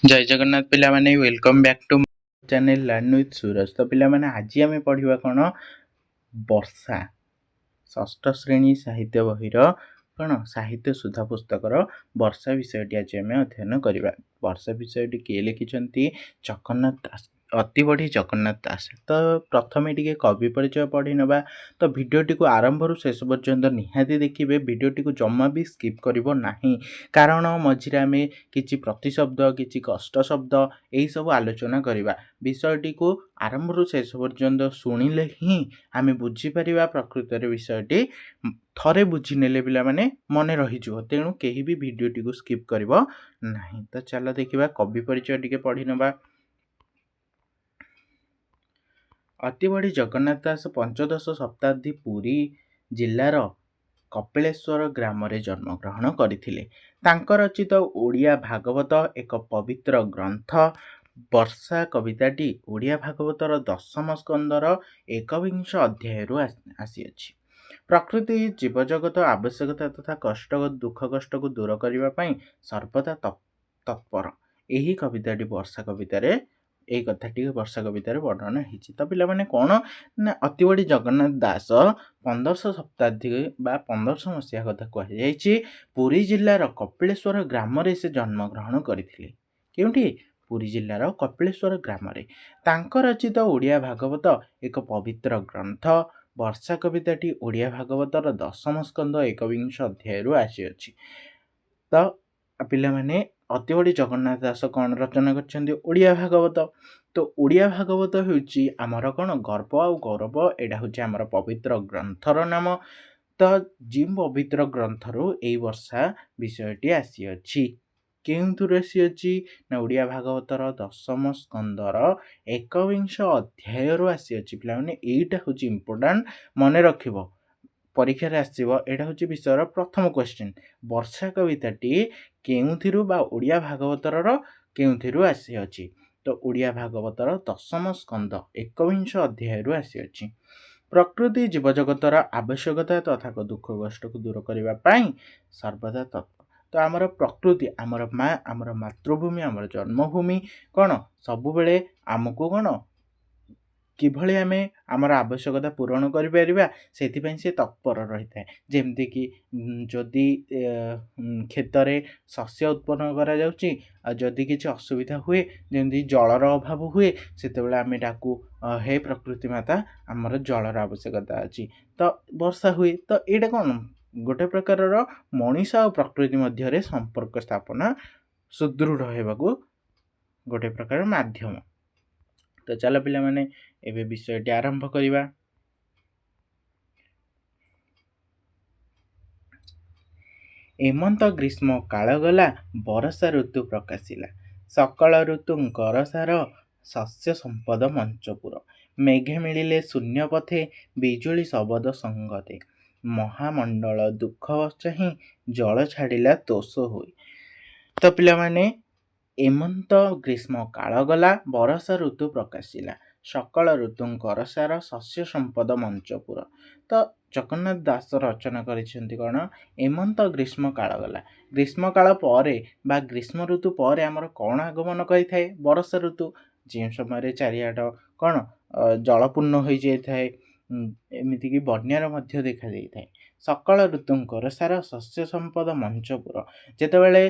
ଜୟ ଜଗନ୍ନାଥ ପିଲାମାନେ, welcome back to channel Learn with Suraj। ତ ପିଲାମାନେ, ଆଜି ଆମେ ପଢ଼ିବା କ'ଣ? ବର୍ଷା, ଷଷ୍ଠ ଶ୍ରେଣୀ ସାହିତ୍ୟ ବହିର କ'ଣ, ସାହିତ୍ୟ ସୁଧା ପୁସ୍ତକର ବର୍ଷା ବିଷୟଟି ଆଜି ଆମେ ଅଧ୍ୟୟନ କରିବା। ବର୍ଷା ବିଷୟଟି କିଏ ଲେଖିଛନ୍ତି? ଜଗନ୍ନାଥ ଦାସ, ଅତିବଢ଼ି ଜଗନ୍ନାଥ ଦାସ। ତ ପ୍ରଥମେ ଟିକେ କବି ପରିଚୟ ପଢ଼ି ନେବା। ତ ଭିଡ଼ିଓଟିକୁ ଆରମ୍ଭରୁ ଶେଷ ପର୍ଯ୍ୟନ୍ତ ନିହାତି ଦେଖିବେ, ଭିଡ଼ିଓଟିକୁ ଜମା ବି ସ୍କିପ୍ କରିବ ନାହିଁ, କାରଣ ମଝିରେ ଆମେ କିଛି ପ୍ରତିଶବ୍ଦ, କିଛି କଷ୍ଟ ଶବ୍ଦ ଏହିସବୁ ଆଲୋଚନା କରିବା। ବିଷୟଟିକୁ ଆରମ୍ଭରୁ ଶେଷ ପର୍ଯ୍ୟନ୍ତ ଶୁଣିଲେ ହିଁ ଆମେ ବୁଝିପାରିବା। ପ୍ରକୃତରେ ବିଷୟଟି ଥରେ ବୁଝିନେଲେ ପିଲାମାନେ ମନେ ରହିଯିବ। ତେଣୁ କେହି ବି ଭିଡ଼ିଓଟିକୁ ସ୍କିପ୍ କରିବ ନାହିଁ। ତ ଚାଲ ଦେଖିବା, କବି ପରିଚୟ ଟିକେ ପଢ଼ି ନେବା। ଅତିବଡ଼ି ଜଗନ୍ନାଥ ଦାସ ପଞ୍ଚଦଶ ଶତାବ୍ଦୀ ପୁରୀ ଜିଲ୍ଲାର କପିଳେଶ୍ୱର ଗ୍ରାମରେ ଜନ୍ମଗ୍ରହଣ କରିଥିଲେ। ତାଙ୍କ ରଚିତ ଓଡ଼ିଆ ଭାଗବତ ଏକ ପବିତ୍ର ଗ୍ରନ୍ଥ। ବର୍ଷା କବିତାଟି ଓଡ଼ିଆ ଭାଗବତର ଦଶମ ସ୍କନ୍ଧର ଏକବିଂଶ ଅଧ୍ୟାୟରୁ ଆସିଅଛି। ପ୍ରକୃତି, ଜୀବଜଗତ ଆବଶ୍ୟକତା ତଥା କଷ୍ଟ ଦୁଃଖ କଷ୍ଟକୁ ଦୂର କରିବା ପାଇଁ ସର୍ବଦା ତତ୍ପର। ଏହି କବିତାଟି ବର୍ଷା କବିତାରେ, ଏଇ କଥାଟି ବର୍ଷା କବିତାରେ ବର୍ଣ୍ଣନା ହେଇଛି। ତ ପିଲାମାନେ, କ'ଣ ନା ଅତିବଡ଼ି ଜଗନ୍ନାଥ ଦାସ 1500 ଶତାବ୍ଦୀ ବା 1500 ମସିହା କଥା କୁହାଯାଇଛି। ପୁରୀ ଜିଲ୍ଲାର କପିଳେଶ୍ୱର ଗ୍ରାମରେ ସେ ଜନ୍ମଗ୍ରହଣ କରିଥିଲେ। କେଉଁଠି? ପୁରୀ ଜିଲ୍ଲାର କପିଳେଶ୍ୱର ଗ୍ରାମରେ। ତାଙ୍କ ରଚିତ ଓଡ଼ିଆ ଭାଗବତ ଏକ ପବିତ୍ର ଗ୍ରନ୍ଥ। ବର୍ଷା କବିତାଟି ଓଡ଼ିଆ ଭାଗବତର ଦଶମ ସ୍କନ୍ଧ ଏକବିଂଶ ଅଧ୍ୟାୟରୁ ଆସିଅଛି। ତ ପିଲାମାନେ, ଅତିବଡ଼ି ଜଗନ୍ନାଥ ଦାସ କ'ଣ ରଚନା କରିଛନ୍ତି? ଓଡ଼ିଆ ଭାଗବତ। ତ ଓଡ଼ିଆ ଭାଗବତ ହେଉଛି ଆମର କ'ଣ? ଗର୍ବ ଆଉ ଗୌରବ। ଏଇଟା ହେଉଛି ଆମର ପବିତ୍ର ଗ୍ରନ୍ଥର ନାମ। ତ ଯେଉଁ ପବିତ୍ର ଗ୍ରନ୍ଥରୁ ଏଇ ବର୍ଷା ବିଷୟଟି ଆସିଅଛି, କେଉଁଥିରୁ ଆସିଅଛି ନା ଓଡ଼ିଆ ଭାଗବତର ଦଶମ ସ୍କନ୍ଧର ଏକବିଂଶ ଅଧ୍ୟାୟରୁ ଆସିଅଛି। ପିଲାମାନେ, ଏଇଟା ହେଉଛି ଇମ୍ପୋର୍ଟାଣ୍ଟ, ମନେ ରଖିବ, ପରୀକ୍ଷାରେ ଆସିବ। ଏଇଟା ହେଉଛି ବିଷୟର ପ୍ରଥମ କ୍ୱେଶ୍ଚିନ୍। ବର୍ଷା କବିତାଟି କେଉଁଥିରୁ ବା ଓଡ଼ିଆ ଭାଗବତର କେଉଁଥିରୁ ଆସିଅଛି? ତ ଓଡ଼ିଆ ଭାଗବତର ଦଶମ ସ୍କନ୍ଧ ଏକବିଂଶ ଅଧ୍ୟାୟରୁ ଆସିଅଛି। ପ୍ରକୃତି, ଜୀବଜଗତର ଆବଶ୍ୟକତା ତଥା ଦୁଃଖ କଷ୍ଟକୁ ଦୂର କରିବା ପାଇଁ ସର୍ବଦା ତତ୍ପର। ତ ଆମର ପ୍ରକୃତି, ଆମର ମା, ଆମର ମାତୃଭୂମି, ଆମର ଜନ୍ମଭୂମି କ'ଣ ସବୁବେଳେ ଆମକୁ କ'ଣ, କିଭଳି ଆମେ ଆମର ଆବଶ୍ୟକତା ପୂରଣ କରିପାରିବା, ସେଥିପାଇଁ ସେ ତତ୍ପର ରହିଥାଏ। ଯେମିତିକି ଯଦି କ୍ଷେତରେ ଶସ୍ୟ ଉତ୍ପନ୍ନ କରାଯାଉଛି ଆଉ ଯଦି କିଛି ଅସୁବିଧା ହୁଏ, ଯେମିତି ଜଳର ଅଭାବ ହୁଏ, ସେତେବେଳେ ଆମେ ଡାକୁ, ହେ ପ୍ରକୃତି ମାତା, ଆମର ଜଳର ଆବଶ୍ୟକତା ଅଛି। ତ ବର୍ଷା ହୁଏ। ତ ଏଇଟା କ'ଣ ଗୋଟେ ପ୍ରକାରର ମଣିଷ ଆଉ ପ୍ରକୃତି ମଧ୍ୟରେ ସମ୍ପର୍କ ସ୍ଥାପନା ସୁଦୃଢ଼ ହେବାକୁ ଗୋଟେ ପ୍ରକାର ମାଧ୍ୟମ। ତ ଚାଲ ପିଲାମାନେ, ଏବେ ବିଷୟଟି ଆରମ୍ଭ କରିବା। ଏମନ୍ତ ଗ୍ରୀଷ୍ମ କାଳ ଗଲା, ବରଷା ଋତୁ ପ୍ରକାଶିଲା। ସକଳ ଋତୁଙ୍କର ସାର, ଶସ୍ୟ ସମ୍ପଦ ମଞ୍ଚପୁର। ମେଘେ ମିଳିଲେ ଶୂନ୍ୟ ପଥେ, ବିଜୁଳି ଶବଦ ସଙ୍ଗତେ। ମହାମଣ୍ଡଳ ଦୁଃଖ ଚାହିଁ, ଜଳ ଛାଡ଼ିଲା ତୋଷ ହୋଇ। ତ ପିଲାମାନେ, ଏମନ୍ତ ଗ୍ରୀଷ୍ମ କାଳ ଗଲା, ବରଷା ଋତୁ ପ୍ରକାଶିଲା। ସକଳ ଋତୁଙ୍କର ସାର, ଶସ୍ୟ ସମ୍ପଦ ମଞ୍ଚପୁର। ତ ଜଗନ୍ନାଥ ଦାସ ରଚନା କରିଛନ୍ତି କ'ଣ? ଏମନ୍ତ ଗ୍ରୀଷ୍ମ କାଳ ଗଲା। ଗ୍ରୀଷ୍ମକାଳ ପରେ ବା ଗ୍ରୀଷ୍ମ ଋତୁ ପରେ ଆମର କ'ଣ ଆଗମନ କରିଥାଏ? ବରଷା ଋତୁ। ଯେଉଁ ସମୟରେ ଚାରିଆଡ଼ କ'ଣ ଜଳପୂର୍ଣ୍ଣ ହୋଇଯାଇଥାଏ, ଏମିତିକି ବନ୍ୟାର ମଧ୍ୟ ଦେଖାଯାଇଥାଏ। ସକଳ ଋତୁଙ୍କର ସାର, ଶସ୍ୟ ସମ୍ପଦ ମଞ୍ଚପୁର। ଯେତେବେଳେ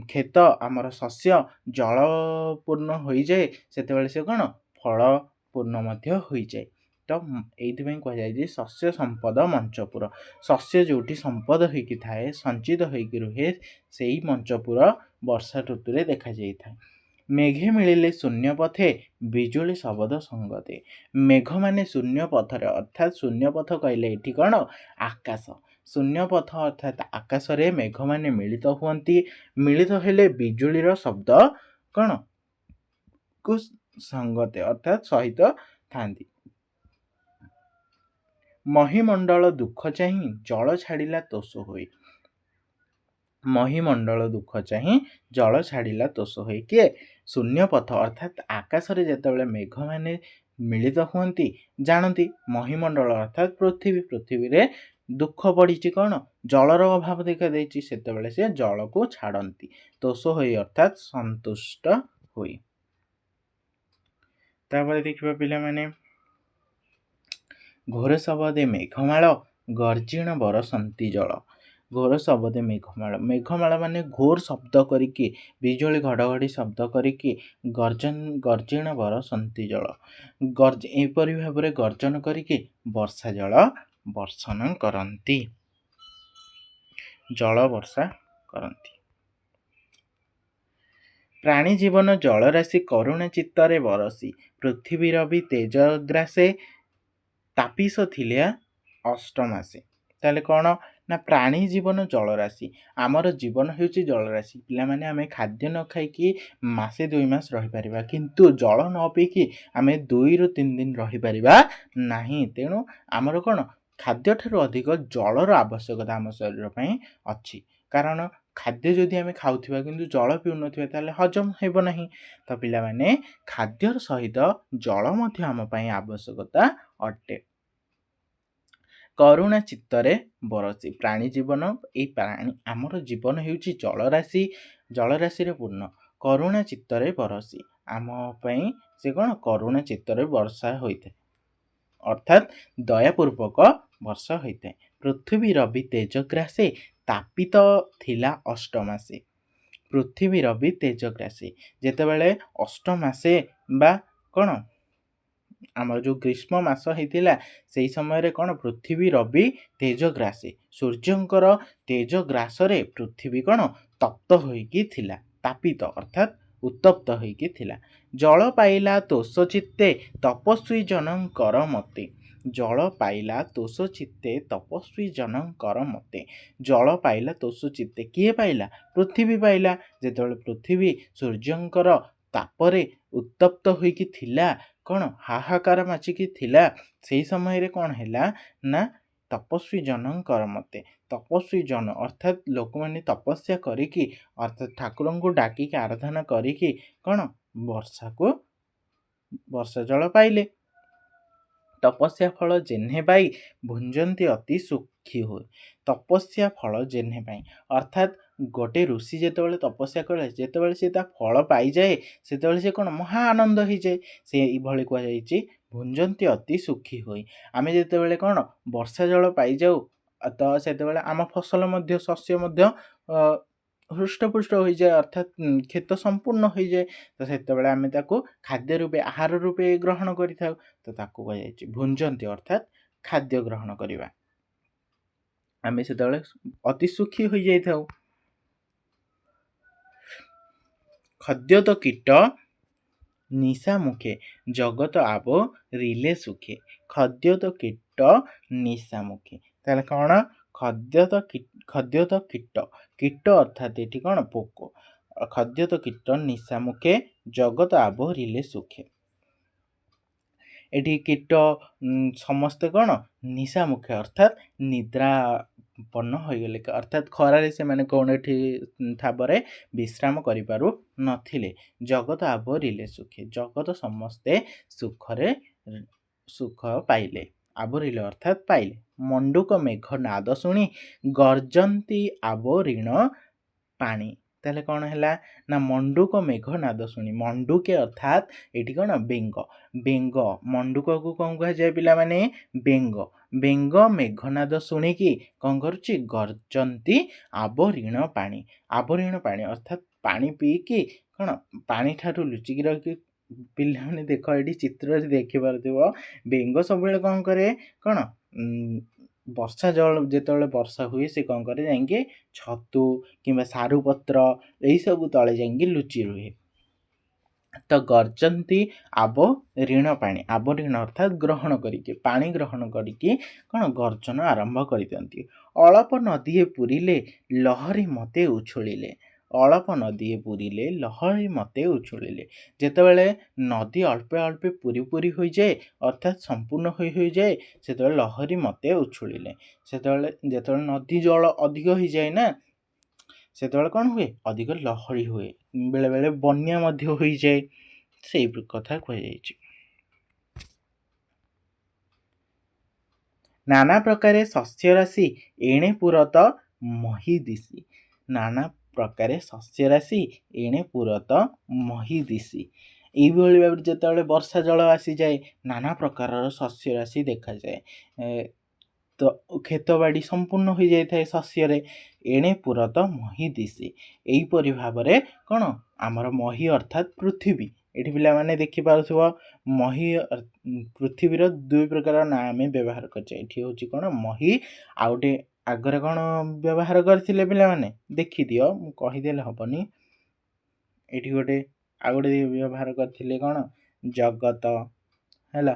କ୍ଷେତ, ଆମର ଶସ୍ୟ ଜଳପୂର୍ଣ୍ଣ ହୋଇଯାଏ, ସେତେବେଳେ ସେ କ'ଣ ଫଳପୂର୍ଣ୍ଣ ମଧ୍ୟ ହୋଇଯାଏ। ତ ଏଇଥିପାଇଁ କୁହାଯାଇଛି ଶସ୍ୟ ସମ୍ପଦ ମଞ୍ଚପୁର। ଶସ୍ୟ ଯେଉଁଠି ସମ୍ପଦ ହୋଇକି ଥାଏ, ସଞ୍ଚିତ ହୋଇକି ରୁହେ, ସେଇ ମଞ୍ଚପୁର ବର୍ଷା ଋତୁରେ ଦେଖାଯାଇଥାଏ। ମେଘେ ମିଳିଲେ ଶୂନ୍ୟ ପଥେ, ବିଜୁଳି ଶବଦ ସଙ୍ଗତେ। ମେଘମାନେ ଶୂନ୍ୟ ପଥରେ, ଅର୍ଥାତ୍ ଶୂନ୍ୟ ପଥ କହିଲେ ଏଠି କ'ଣ? ଆକାଶ। ଶୂନ୍ୟ ପଥ ଅର୍ଥାତ୍ ଆକାଶରେ ମେଘମାନେ ମିଳିତ ହୁଅନ୍ତି। ମିଳିତ ହେଲେ ବିଜୁଳିର ଶବ୍ଦ କ'ଣ କୁ ସଙ୍ଗତେ, ଅର୍ଥାତ୍ ସହିତ ଥାନ୍ତି। ମହିମଣ୍ଡଳ ଦୁଃଖ ଚାହିଁ, ଜଳ ଛାଡ଼ିଲା ତୋଷ ହୋଇ। ମହିମଣ୍ଡଳ ଦୁଃଖ ଚାହିଁ, ଜଳ ଛାଡ଼ିଲା ତୋଷ ହୋଇ। କିଏ? ଶୂନ୍ୟ ପଥ ଅର୍ଥାତ୍ ଆକାଶରେ ଯେତେବେଳେ ମେଘମାନେ ମିଳିତ ହୁଅନ୍ତି, ଜାଣନ୍ତି, ମହିମଣ୍ଡଳ ଅର୍ଥାତ୍ ପୃଥିବୀ, ପୃଥିବୀରେ ଦୁଃଖ ପଡ଼ିଛି, କ'ଣ ଜଳର ଅଭାବ ଦେଖାଦେଇଛି, ସେତେବେଳେ ସେ ଜଳକୁ ଛାଡ଼ନ୍ତି। ତୋଷ ହୋଇ ଅର୍ଥାତ୍ ସନ୍ତୁଷ୍ଟ ହୋଇ। ତାପରେ ଦେଖିବା ପିଲାମାନେ, ଘୋର ଶବଦେ ମେଘମାଳ ଗର୍ଜିଣ ବରସନ୍ତି ଜଳ। ଘୋର ଶବଦେ ମେଘମାଳ, ମେଘମାଳ ମାନେ ଘୋର ଶବ୍ଦ କରିକି, ବିଜୁଳି ଘଡ଼ଘଡ଼ି ଶବ୍ଦ କରିକି, ଗର୍ଜନ ଗର୍ଜିଣ ବରସନ୍ତି ଜଳ, ଏହିପରି ଭାବରେ ଗର୍ଜନ କରିକି ବର୍ଷା ଜଳ ବର୍ଷଣ କରନ୍ତି, ଜଳ ବର୍ଷା କରନ୍ତି। ପ୍ରାଣୀ ଜୀବନ ଜଳରାଶି କରୁଣା ଚିତ୍ତରେ ବରସି, ପୃଥିବୀର ବି ତେଜ ଗ୍ରାସେ ତାପିସ ଥିଲେ ଅଷ୍ଟମାସେ। ତାହେଲେ କ'ଣ ନା ପ୍ରାଣୀ ଜୀବନ ଜଳରାଶି, ଆମର ଜୀବନ ହେଉଛି ଜଳରାଶି। ପିଲାମାନେ, ଆମେ ଖାଦ୍ୟ ନ ଖାଇକି ମାସେ 2 ମାସ ରହିପାରିବା, କିନ୍ତୁ ଜଳ ନ ପିଇକି ଆମେ 2ରୁ 3 ଦିନ ରହିପାରିବା ନାହିଁ। ତେଣୁ ଆମର କ'ଣ ଖାଦ୍ୟଠାରୁ ଅଧିକ ଜଳର ଆବଶ୍ୟକତା ଆମ ଶରୀର ପାଇଁ ଅଛି। କାରଣ ଖାଦ୍ୟ ଯଦି ଆମେ ଖାଉଥିବା କିନ୍ତୁ ଜଳ ପିଉନଥିବା, ତାହେଲେ ହଜମ ହେବ ନାହିଁ। ତ ପିଲାମାନେ, ଖାଦ୍ୟର ସହିତ ଜଳ ମଧ୍ୟ ଆମ ପାଇଁ ଆବଶ୍ୟକତା ଅଟେ। କରୁଣା ଚିତ୍ତରେ ବରସି, ପ୍ରାଣୀ ଜୀବନ, ଏଇ ପ୍ରାଣୀ ଆମର ଜୀବନ ହେଉଛି ଜଳରାଶି, ଜଳରାଶିରେ ପୂର୍ଣ୍ଣ। କରୁଣା ଚିତ୍ତରେ ବରସି, ଆମ ପାଇଁ ସେ କ'ଣ କରୁଣା ଚିତ୍ତରେ ବର୍ଷା ହୋଇଥାଏ, ଅର୍ଥାତ୍ ଦୟାପୂର୍ବକ ବର୍ଷା ହୋଇଥାଏ। ପୃଥିବୀ ରବି ତେଜଗ୍ରାସେ ତାପିତ ଥିଲା ଅଷ୍ଟମାସେ। ପୃଥିବୀ ରବି ତେଜଗ୍ରାସେ, ଯେତେବେଳେ ଅଷ୍ଟମାସେ ବା କ'ଣ ଆମର ଯେଉଁ ଗ୍ରୀଷ୍ମ ମାସ ହେଇଥିଲା, ସେଇ ସମୟରେ କ'ଣ ପୃଥିବୀ ରବି ତେଜଗ୍ରାସେ, ସୂର୍ଯ୍ୟଙ୍କର ତେଜଗ୍ରାସରେ ପୃଥିବୀ କ'ଣ ତପ୍ତ ହୋଇକି ଥିଲା। ତାପିତ ଅର୍ଥାତ୍ ଉତ୍ତପ୍ତ ହୋଇକି ଥିଲା। ଜଳ ପାଇଲା ତୋଷ ଚିତ୍ତେ ତପସ୍ୱୀ ଜନଙ୍କର ମତେ। ଜଳ ପାଇଲା ତୋଷ ଚିତ୍ତେ ତପସ୍ୱୀ ଜନଙ୍କର ମତେ। ଜଳ ପାଇଲା ତୋଷ ଚିତ୍ତେ, କିଏ ପାଇଲା? ପୃଥିବୀ ପାଇଲା। ଯେତେବେଳେ ପୃଥିବୀ ସୂର୍ଯ୍ୟଙ୍କର ତାପରେ ଉତ୍ତପ୍ତ ହୋଇକି ଥିଲା, କ'ଣ ହାହାକାର ମାଚିକି ଥିଲା, ସେଇ ସମୟରେ କ'ଣ ହେଲା ନା ତପସ୍ୱୀ ଜନଙ୍କର ମତେ, ତପସ୍ୱୀ ଜନ ଅର୍ଥାତ୍ ଲୋକମାନେ ତପସ୍ୟା କରିକି, ଅର୍ଥାତ୍ ଠାକୁରଙ୍କୁ ଡାକିକି ଆରାଧନା କରିକି କ'ଣ ବର୍ଷାକୁ ବର୍ଷା ଜଳ ପାଇଲେ। ତପସ୍ୟା ଫଳ ଯେହ୍ନେ ପାଇ ଭୁଞ୍ଜନ୍ତି ଅତି ସୁଖୀ ହୁଏ। ତପସ୍ୟା ଫଳ ଯେହ୍ନେ ପାଇଁ, ଅର୍ଥାତ୍ ଗୋଟେ ଋଷି ଯେତେବେଳେ ତପସ୍ୟା କରେ, ଯେତେବେଳେ ସେ ତା ଫଳ ପାଇଯାଏ, ସେତେବେଳେ ସେ କ'ଣ ମହା ଆନନ୍ଦ ହେଇଯାଏ। ସେ ଏଇଭଳି କୁହାଯାଇଛି, ଭୁଞ୍ଜନ୍ତି ଅତି ସୁଖୀ ହୋଇ। ଆମେ ଯେତେବେଳେ କ'ଣ ବର୍ଷା ଜଳ ପାଇଯାଉ, ତ ସେତେବେଳେ ଆମ ଫସଲ ମଧ୍ୟ, ଶସ୍ୟ ମଧ୍ୟ ହୃଷ୍ଟପୁଷ୍ଟ ହୋଇଯାଏ, ଅର୍ଥାତ୍ କ୍ଷେତ ସମ୍ପୂର୍ଣ୍ଣ ହୋଇଯାଏ। ତ ସେତେବେଳେ ଆମେ ତାକୁ ଖାଦ୍ୟ ରୂପେ, ଆହାର ରୂପେ ଗ୍ରହଣ କରିଥାଉ। ତ ତାକୁ କୁହାଯାଇଛି ଭୁଞ୍ଜନ୍ତି, ଅର୍ଥାତ୍ ଖାଦ୍ୟ ଗ୍ରହଣ କରିବା। ଆମେ ସେତେବେଳେ ଅତି ସୁଖୀ ହୋଇଯାଇଥାଉ। ଖଦ୍ୟତ କୀଟ ନିଶା ମୁଖେ ଜଗତ ଆବ ରିଲେ ସୁଖେ। ଖଦ୍ୟତ କୀଟ ନିଶା ମୁଖେ, ତାହେଲେ କ'ଣ? ଖଦ୍ୟତ, ଖଦ୍ୟତ କୀଟ, କୀଟ ଅର୍ଥାତ୍ ଏଠି କ'ଣ ପୋକ। ଖଦ୍ୟତ କୀଟ ନିଶା ମୁଖେ ଜଗତ ଆବୋରିଲେ ସୁଖେ। ଏଠି କୀଟ ସମସ୍ତେ କ'ଣ ନିଶା ମୁଖେ ଅର୍ଥାତ୍ ନିଦ୍ରାପନ୍ନ ହୋଇଗଲେ, ଅର୍ଥାତ୍ ଖରାରେ ସେମାନେ କୌଣସି ଥାବରେ ବିଶ୍ରାମ କରିପାରୁ ନଥିଲେ। ଜଗତ ଆବୋରିଲେ ସୁଖେ, ଜଗତ ସମସ୍ତେ ସୁଖରେ ସୁଖ ପାଇଲେ। ଆବୋରିଲେ ଅର୍ଥାତ୍ ପାଇଲେ। ମଣ୍ଡୁକ ମେଘ ନାଦ ଶୁଣି ଗର୍ଜନ୍ତି ଆବୋରିଣ ପାଣି। ତାହେଲେ କ'ଣ ହେଲା ନା ମଣ୍ଡୁକ ମେଘ ନାଦ ଶୁଣି, ମଣ୍ଡୁକେ ଅର୍ଥାତ୍ ଏଠି କ'ଣ ବେଙ୍ଗ। ବେଙ୍ଗ, ମଣ୍ଡୁକକୁ କ'ଣ କୁହାଯାଏ ପିଲାମାନେ? ବେଙ୍ଗ। ବେଙ୍ଗ ମେଘନାଦ ଶୁଣିକି କ'ଣ କରୁଛି? ଗର୍ଜନ୍ତି ଆବରିଣ ପାଣି। ଆବରିଣ ପାଣି ଅର୍ଥାତ୍ ପାଣି ପିଇକି କ'ଣ ପାଣି ଠାରୁ ଲୁଚିକି ରହିକି। ପିଲାମାନେ ଦେଖ, ଏଠି ଚିତ୍ରରେ ଦେଖିପାରୁଥିବ, ବେଙ୍ଗ ସବୁବେଳେ କ'ଣ କରେ? କ'ଣ ବର୍ଷା ଜଳ, ଯେତେବେଳେ ବର୍ଷା ହୁଏ ସେ କ'ଣ କରେ? ଯାଇକି ଛତୁ କିମ୍ବା ସାରୁପତ୍ର ଏଇସବୁ ତଳେ ଯାଇକି ଲୁଚି ରୁହେ। ତ ଗର୍ଜନ୍ତି ଆବ ଋଣ ପାଣି, ଆବରିଣ ଅର୍ଥାତ୍ ଗ୍ରହଣ କରିକି, ପାଣି ଗ୍ରହଣ କରିକି କ'ଣ ଗର୍ଜନ ଆରମ୍ଭ କରିଦିଅନ୍ତି। ଅଳପ ନଦୀଏ ପୁରିଲେ ଲହରୀ ମତେ ଉଛୁଳିଲେ। ଅଳପ ନଦୀଏ ପୁରିଲେ ଲହରୀ ମତେ ଉଛୁଳିଲେ। ଯେତେବେଳେ ନଦୀ ଅଳ୍ପେ ଅଳ୍ପେ ପୁରି ପୁରି ହୋଇଯାଏ, ଅର୍ଥାତ୍ ସମ୍ପୂର୍ଣ୍ଣ ହୋଇ ହୋଇଯାଏ, ସେତେବେଳେ ଲହରୀ ମତେ ଉଛୁଳିଲେ। ସେତେବେଳେ ଯେତେବେଳେ ନଦୀ ଜଳ ଅଧିକ ହେଇଯାଏ ନା, ସେତେବେଳେ କ'ଣ ହୁଏ? ଅଧିକ ଲହରୀ ହୁଏ, ବେଳେବେଳେ ବନ୍ୟା ମଧ୍ୟ ହୋଇଯାଏ। ସେଇ କଥା କୁହାଯାଇଛି। ନାନା ପ୍ରକାରେ ଶସ୍ୟରାଶି ଏଣେ ପୁରତ ମହି ଦିଶି। ନାନା ପ୍ରକାରେ ଶସ୍ୟରାଶି ଏଣେ ପୁରତ ମହି ଦିଶି। ଏଇଭଳି ଭାବରେ ଯେତେବେଳେ ବର୍ଷା ଜଳ ଆସିଯାଏ, ନାନା ପ୍ରକାରର ଶସ୍ୟରାଶି ଦେଖାଯାଏ, ତ କ୍ଷେତବାଡ଼ି ସମ୍ପୂର୍ଣ୍ଣ ହୋଇଯାଇଥାଏ ଶସ୍ୟରେ। ଏଣେ ପୁରତ ମହି ଦିଶି, ଏହିପରି ଭାବରେ କ'ଣ ଆମର ମହି ଅର୍ଥାତ୍ ପୃଥିବୀ। ଏଠି ପିଲାମାନେ ଦେଖିପାରୁଥିବ, ମହି ପୃଥିବୀର ଦୁଇ ପ୍ରକାର ନାଁ ଆମେ ବ୍ୟବହାର କରିଛେ। ଏଠି ହେଉଛି କ'ଣ ମହି, ଆଉ ଗୋଟେ ଆଗରେ କ'ଣ ବ୍ୟବହାର କରିଥିଲେ ପିଲାମାନେ ଦେଖିଦିଅ, ମୁଁ କହିଦେଲେ ହେବନି। ଏଠି ଗୋଟେ ଆଉ ଗୋଟେ ବ୍ୟବହାର କରିଥିଲେ କ'ଣ ଜଗତ ହେଲା।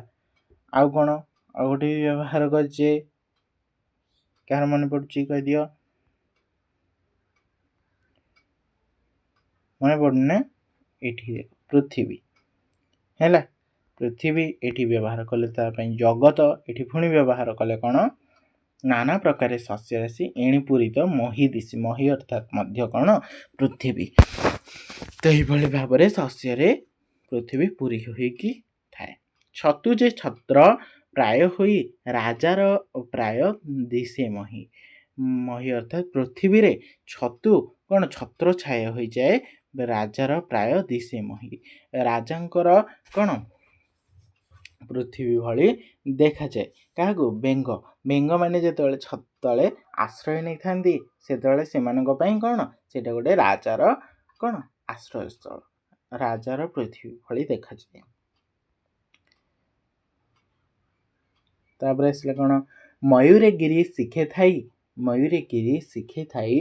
ଆଉ କ'ଣ ଆଉ ଗୋଟେ ବ୍ୟବହାର କରିଛେ, କାହାର ମନେ ପଡ଼ୁଛି କହିଦିଅ। ମନେ ପଡ଼ୁନି ନା? ଏଠି ପୃଥିବୀ ହେଲା, ପୃଥିବୀ ଏଠି ବ୍ୟବହାର କଲେ ତା ପାଇଁ ଜଗତ, ଏଠି ପୁଣି ବ୍ୟବହାର କଲେ କ'ଣ ନାନା ପ୍ରକାର ଶସ୍ୟରାଶି ଏଣି ପୂରିତ ମହି ଦିଶି। ମହି ଅର୍ଥାତ୍ ମଧ୍ୟ କ'ଣ ପୃଥିବୀ। ତ ଏହିଭଳି ଭାବରେ ଶସ୍ୟରେ ପୃଥିବୀ ପୂରି ହୋଇକି ଥାଏ। ଛତୁ ଯେ ଛତ୍ର ପ୍ରାୟ ହୋଇ ରାଜାର ପ୍ରାୟ ଦିଶେ ମହି। ମହି ଅର୍ଥାତ୍ ପୃଥିବୀରେ ଛତୁ କ'ଣ ଛତ୍ର ଛାୟା ହୋଇଯାଏ, ରାଜାର ପ୍ରାୟ ଦିଶେ ମହି। ରାଜାଙ୍କର କ'ଣ ପୃଥିବୀ ଭଳି ଦେଖାଯାଏ କାହାକୁ? ବେଙ୍ଗ। ବେଙ୍ଗମାନେ ଯେତେବେଳେ ତଳେ ଆଶ୍ରୟ ନେଇଥାନ୍ତି, ସେତେବେଳେ ସେମାନଙ୍କ ପାଇଁ କ'ଣ ସେଇଟା ଗୋଟେ ରାଜାର କ'ଣ ଆଶ୍ରୟସ୍ଥଳ, ରାଜାର ପୃଥିବୀ ଭଳି ଦେଖାଯାଏ। ତାପରେ ଆସିଲା କ'ଣ ମୟୂରେ ଗିରି ଶିଖେ ଥାଇ, ମୟୂରେ ଗିରି ଶିଖେ ଥାଇ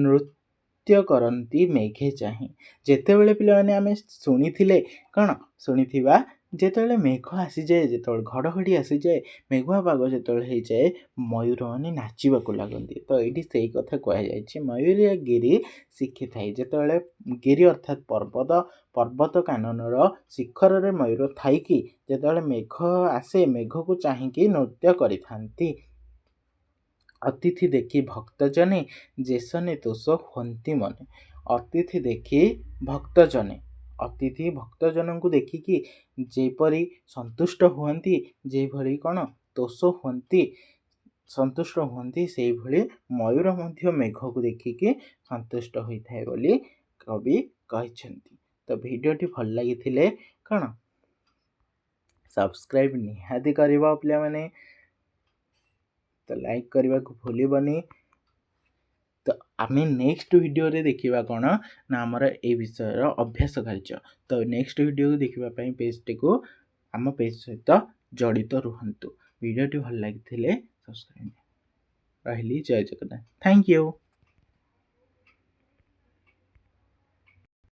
ନୃତ୍ୟ କରନ୍ତି ମେଘେ ଚାହିଁ। ଯେତେବେଳେ ପିଲାମାନେ ଆମେ ଶୁଣିଥିଲେ କ'ଣ ଶୁଣିଥିବା, ଯେତେବେଳେ ମେଘ ଆସିଯାଏ, ଯେତେବେଳେ ଘଡ଼ଘଡ଼ି ଆସିଯାଏ, ମେଘୁଆ ପାଗ ଯେତେବେଳେ ହେଇଯାଏ, ମୟୂରମାନେ ନାଚିବାକୁ ଲାଗନ୍ତି। ତ ଏଇଠି ସେଇ କଥା କୁହାଯାଇଛି, ମୟୂର ଗିରି ଶିଖିଥାଏ। ଯେତେବେଳେ ଗିରି ଅର୍ଥାତ୍ ପର୍ବତ, ପର୍ବତ କାନନର ଶିଖରରେ ମୟୂର ଥାଇକି ଯେତେବେଳେ ମେଘ ଆସେ, ମେଘକୁ ଚାହିଁକି ନୃତ୍ୟ କରିଥାନ୍ତି। ଅତିଥି ଦେଖି ଭକ୍ତଜନେ ଯେସନେ ତୋଷ ହୁଅନ୍ତି ମନେ। ଅତିଥି ଦେଖି ଭକ୍ତଜନେ, ଅତିଥି ଭକ୍ତଜନଙ୍କୁ ଦେଖିକି ଯେପରି ସନ୍ତୁଷ୍ଟ ହୁଅନ୍ତି, ଯେଭଳି କ'ଣ ତୋଷ ହୁଅନ୍ତି, ସନ୍ତୁଷ୍ଟ ହୁଅନ୍ତି, ସେଇଭଳି ମୟୂର ମଧ୍ୟ ମେଘକୁ ଦେଖିକି ସନ୍ତୁଷ୍ଟ ହୋଇଥାଏ ବୋଲି କବି କହିଛନ୍ତି। ତ ଭିଡ଼ିଓଟି ଭଲ ଲାଗିଥିଲେ କ'ଣ ସବସ୍କ୍ରାଇବ୍ ନିହାତି କରିବ ପିଲାମାନେ, ତ ଲାଇକ୍ କରିବାକୁ ଭୁଲିବନି। ତ ଆମେ ନେକ୍ସଟ ଭିଡ଼ିଓରେ ଦେଖିବା କ'ଣ ନା ଆମର ଏଇ ବିଷୟର ଅଭ୍ୟାସ କାର୍ଯ୍ୟ। ତ ନେକ୍ସଟ ଭିଡ଼ିଓକୁ ଦେଖିବା ପାଇଁ ପେଜ୍ଟିକୁ ଆମ ପେଜ୍ ସହିତ ଜଡ଼ିତ ରୁହନ୍ତୁ। ଭିଡ଼ିଓଟି ଭଲ ଲାଗିଥିଲେ ସବସ୍କ୍ରାଇବ୍। ରହିଲି, ଜୟ ଜଗନ୍ନାଥ, thank you.